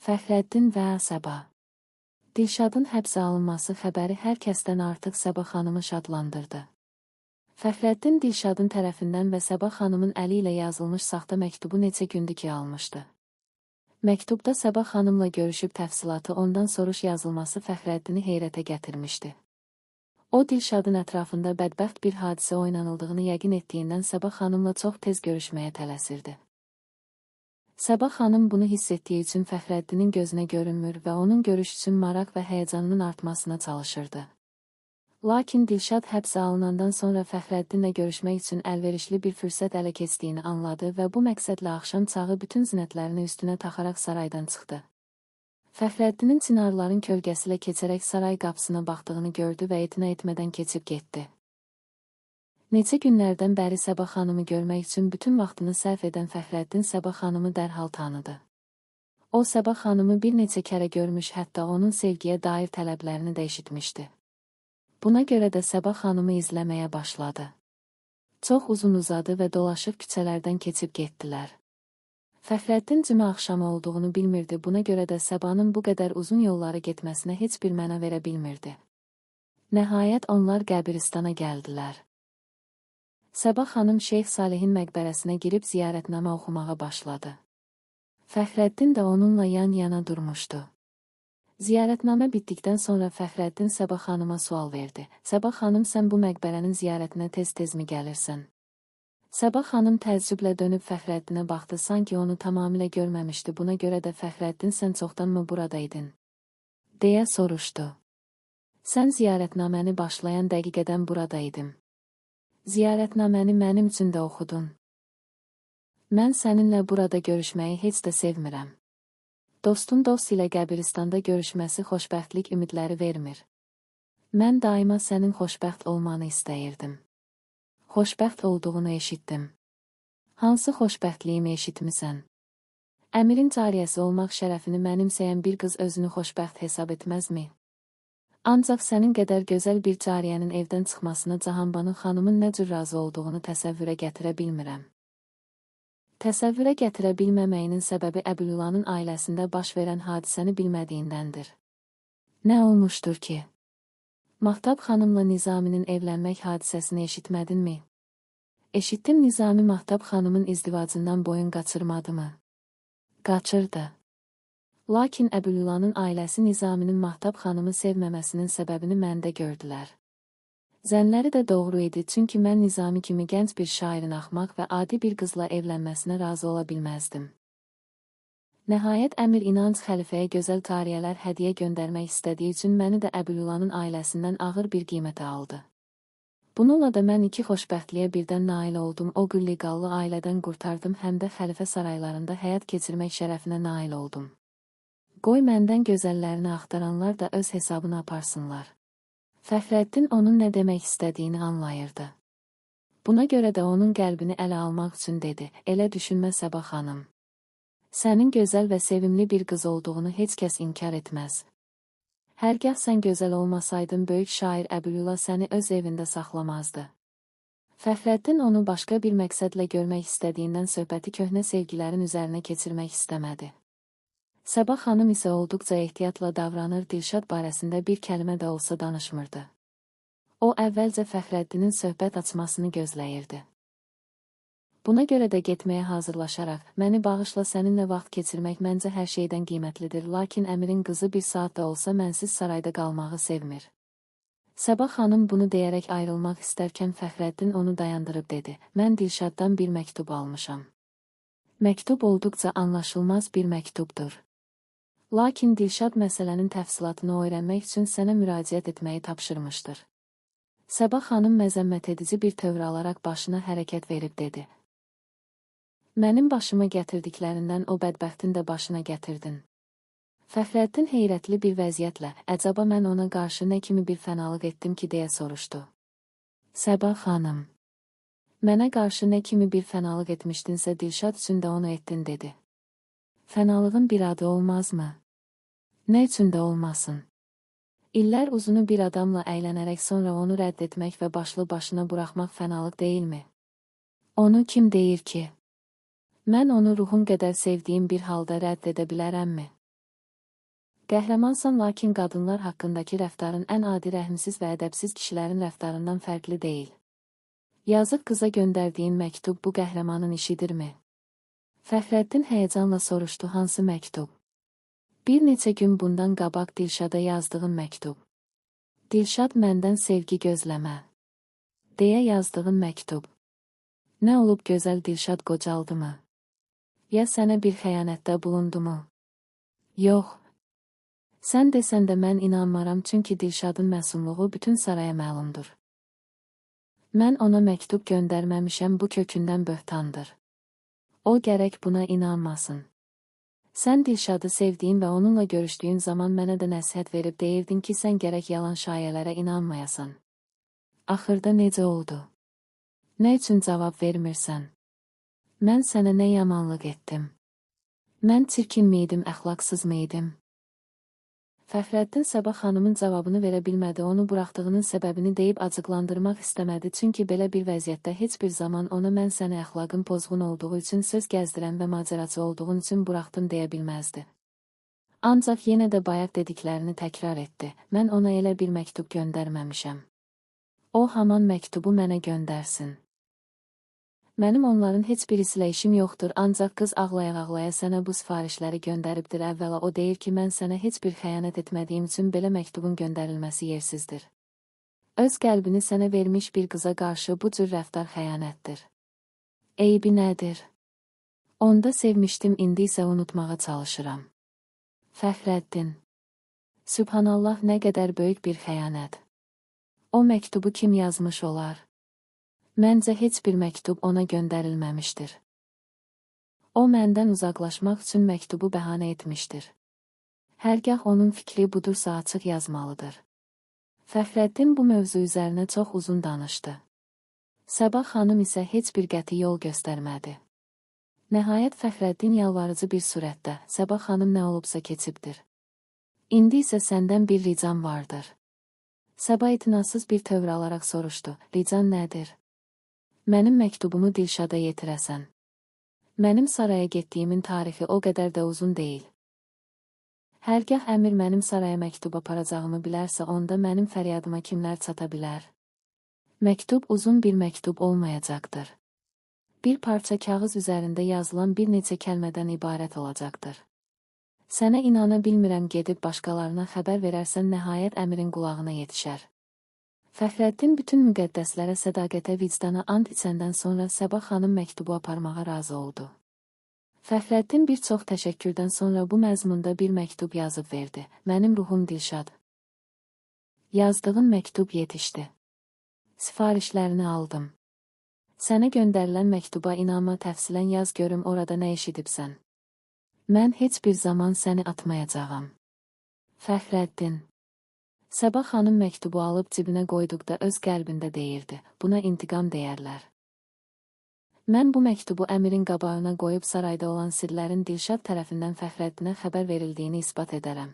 Fəxrəddin və Səba. Dilşadın həbsə alınması xəbəri hər kəsdən artıq Səba xanımı şadlandırdı. Fəxrəddin Dilşadın tərəfindən və Səba xanımın əli ilə yazılmış saxta məktubu neçə gündür ki almışdı. Məktubda Səba xanımla görüşüb təfsilatı ondan soruş yazılması Fəxrəddini heyrətə gətirmişdi. O Dilşadın ətrafında bədbəxt bir hadisə oynanıldığını yəqin etdiyindən Səba xanımla çox tez görüşməyə tələsirdi. Səba xanım bunu hiss etdiyi üçün Fəxrəddinin gözünə görünmür və onun görüş üçün maraq və həyəcanının artmasına çalışırdı. Lakin Dilşad həbsə alınandan sonra Fəxrəddinlə görüşmək üçün əlverişli bir fürsət ələ keçdiyini anladı və bu məqsədlə axşam çağı bütün zinətlərini üstünə taxaraq saraydan çıxdı. Fəxrəddinin çinarların kölgəsi ilə keçərək saray qapısına baxdığını gördü və etina etmədən keçib getdi. Neçə günlərdən bəri Səba xanımı görmək üçün bütün vaxtını sərf edən Fəxrəddin Səba xanımı dərhal tanıdı. O Səba xanımı bir neçə kərə görmüş, hətta onun sevgiyə dair tələblərini də eşitmişdi. Buna görə də Səba xanımı izləməyə başladı. Çox uzun uzadı və dolaşıq küçələrdən keçib getdilər. Fəxrəddin cümə axşamı olduğunu bilmirdi, buna görə də Səbanın bu qədər uzun yolları getməsinə heç bir məna verə bilmirdi. Nəhayət onlar qəbiristana gəldilər. Səba xanım Şeyx Salihin məqbərəsinə girib ziyarətnamə oxumağa başladı. Fəxrəddin də onunla yan-yana durmuşdu. Ziyarətnamə bitdikdən sonra Fəxrəddin Səba xanıma sual verdi. Səba xanım, sən bu məqbərənin ziyarətinə tez-tezmi gəlirsən? Səba xanım təəccüblə dönüb Fəxrəddinə baxdı, sanki onu tamamilə görməmişdi. Buna görə də Fəxrəddin, sən çoxdanmı buradaydın? Deyə soruşdu. Sən ziyarətnaməni başlayan dəqiqədən buradaydım. Ziyarətnaməni mənim üçün də oxudun. Mən səninlə burada görüşməyi heç də sevmirəm. Dostun dost ilə qəbiristanda görüşməsi xoşbəxtlik ümidləri vermir. Mən daima sənin xoşbəxt olmanı istəyirdim. Xoşbəxt olduğunu eşitdim. Hansı xoşbəxtliyimi eşitmisən? Əmirin cariyəsi olmaq şərəfini mənimsəyən bir qız özünü xoşbəxt hesab etməzmi? Ancaq sənin qədər gözəl bir cariyənin evdən çıxmasına Cahanbanu xanımın nə cür razı olduğunu təsəvvürə gətirə bilmirəm. Təsəvvürə gətirə bilməməyinin səbəbi Əbülülanın ailəsində baş verən hadisəni bilmədiyindəndir. Nə olmuşdur ki? Mahtab xanımla Nizaminin evlənmək hadisəsini eşitmədinmi? Eşitdim. Nizami Mahtab xanımın izdivacından boyun qaçırmadı mı? Qaçırdı. Lakin Əbülülanın ailəsi Nizaminin Mahtab xanımı sevməməsinin səbəbini məndə gördülər. Zənləri də doğru idi, çünki mən Nizami kimi gənc bir şairin axmaq və adi bir qızla evlənməsinə razı ola bilməzdim. Nəhayət Əmir İnanc xəlifəyə gözəl cariyələr hədiyyə göndərmək istədiyi üçün məni də Əbülülanın ailəsindən ağır bir qiymətə aldı. Bununla da mən iki xoşbəxtliyə birdən nail oldum, o qülliqallı ailədən qurtardım, həm də xəlifə saraylarında həyat keçirmək şərəfinə nail oldum. Qoy məndən gözəllərini axtaranlar da öz hesabını aparsınlar. Fəxrəddin onun nə demək istədiyini anlayırdı. Buna görə də onun qəlbini ələ almaq üçün dedi, elə düşünmə Səba xanım. Sənin gözəl və sevimli bir qız olduğunu heç kəs inkar etməz. Hərgah sən gözəl olmasaydın, böyük şair Əbülüla səni öz evində saxlamazdı. Fəxrəddin onu başqa bir məqsədlə görmək istədiyindən söhbəti köhnə sevgilərin üzərinə keçirmək istəmədi. Səba xanım isə olduqca ehtiyatla davranır, Dilşad barəsində bir kəlmə də olsa danışmırdı. O əvvəlcə Fəxrəddinin söhbət açmasını gözləyirdi. Buna görə də getməyə hazırlaşaraq, məni bağışla, səninlə vaxt keçirmək məncə hər şeydən qiymətlidir, lakin əmirin qızı bir saat da olsa mənsiz sarayda qalmağı sevmir. Səba xanım bunu deyərək ayrılmaq istərkən Fəxrəddin onu dayandırıb dedi, mən Dilşaddan bir məktub almışam. Məktub olduqca anlaşılmaz bir məktubdur. Lakin Dilşad məsələnin təfsilatını öyrənmək üçün sənə müraciət etməyi tapşırmışdır. Səba xanım məzəmmət edici bir tövr alaraq başına hərəkət verib dedi. Mənim başıma gətirdiklərindən o bədbəxtin də başına gətirdin. Fəxrəddin heyrətli bir vəziyyətlə, əcaba mən ona qarşı nə kimi bir fənalıq etdim ki, deyə soruşdu. Səba xanım, mənə qarşı nə kimi bir fənalıq etmişdinsə Dilşad üçün də onu etdin, dedi. Fənalığın bir adı olmazmı? Nə üçün də olmasın? İllər uzunu bir adamla əylənərək sonra onu rədd etmək və başlı başına buraxmaq fənalıq deyilmi? Onu kim deyir ki? Mən onu ruhum qədər sevdiyim bir halda rədd edə bilərəmmi? Qəhrəmansan, lakin qadınlar haqqındakı rəftarın ən adi rəhimsiz və ədəbsiz kişilərin rəftarından fərqli deyil. Yazıq qıza göndərdiyin məktub bu qəhrəmanın işidirmi? Fəxrəddin həyəcanla soruşdu, hansı məktub? Bir neçə gün bundan qabaq Dilşada yazdığın məktub. Dilşad məndən sevgi gözləmə, deyə yazdığın məktub. Nə olub gözəl Dilşad qocaldı mı? Ya sənə bir xəyanətdə bulundu mu? Yox. Sən desən də mən inanmaram, çünki Dilşadın məsumluğu bütün saraya məlumdur. Mən ona məktub göndərməmişəm, bu kökündən böhtandır. O gərək buna inanmasın. Sən Dilşadı sevdiyin və onunla görüşdüyün zaman mənə də nəsihət verib deyirdin ki, sən gərək yalan şayələrə inanmayasan. Axırda necə oldu? Nə üçün cavab vermirsən? Mən sənə nə yamanlıq etdim? Mən çirkin miydim, əxlaqsız mıydım? Fəxrəddin Səbah xanımın cavabını verə bilmədi, onu buraxdığının səbəbini deyib acıqlandırmaq istəmədi, çünki belə bir vəziyyətdə heç bir zaman ona mən səni əxlaqın pozğun olduğu üçün söz gəzdirən və macəraçı olduğun üçün buraxdım deyə bilməzdi. Ancaq yenə də bayaq dediklərini təkrar etdi, mən ona elə bir məktub göndərməmişəm. O haman məktubu mənə göndərsin. Mənim onların heç birisilə işim yoxdur, ancaq qız ağlaya-ağlaya sənə bu sifarişləri göndəribdir. Əvvəla o deyir ki, mən sənə heç bir xəyanət etmədiyim üçün belə məktubun göndərilməsi yersizdir. Öz qəlbini sənə vermiş bir qıza qarşı bu cür rəftar xəyanətdir. Eybi nədir? Onda sevmişdim, indi isə unutmağa çalışıram. Fəxrəddin. Sübhanallah, nə qədər böyük bir xəyanət. O məktubu kim yazmış olar? Məncə heç bir məktub ona göndərilməmişdir. O məndən uzaqlaşmaq üçün məktubu bəhanə etmişdir. Hərgah onun fikri budursa açıq yazmalıdır. Fəxrəddin bu mövzu üzərinə çox uzun danışdı. Səbah xanım isə heç bir qəti yol göstərmədi. Nəhayət Fəxrəddin yalvarıcı bir surətdə, Səbah xanım nə olubsa keçibdir. İndi isə səndən bir ricam vardır. Səbah etinasız bir tövr alaraq soruşdu, rican nədir? Mənim məktubumu Dilşada yetirəsən. Mənim saraya getdiyimin tarixi o qədər də uzun deyil. Hərgah əmir mənim saraya məktub aparacağımı bilərsə, onda mənim fəryadıma kimlər çata bilər? Məktub uzun bir məktub olmayacaqdır. Bir parça kağız üzərində yazılan bir neçə kəlmədən ibarət olacaqdır. Sənə inana bilmirəm, gedib başqalarına xəbər verərsən, nəhayət əmirin qulağına yetişər. Fəxrəddin bütün müqəddəslərə sədaqətə, vicdana and içəndən sonra Səbah xanım məktubu aparmağa razı oldu. Fəxrəddin bir çox təşəkkürdən sonra bu məzmunda bir məktub yazıb verdi. Mənim ruhum Dilşad. Yazdığın məktub yetişdi. Sifarişlərini aldım. Sənə göndərilən məktuba inanma, təfsilən yaz görüm orada nə eşidibsən. Mən heç bir zaman səni atmayacağam. Fəxrəddin. Səbah xanım məktubu alıb cibinə qoyduqda öz qəlbində deyirdi, buna intiqam deyərlər. Mən bu məktubu əmirin qabağına qoyub sarayda olan sirlərin Dilşad tərəfindən Fəxrəddinə xəbər verildiyini isbat edərəm.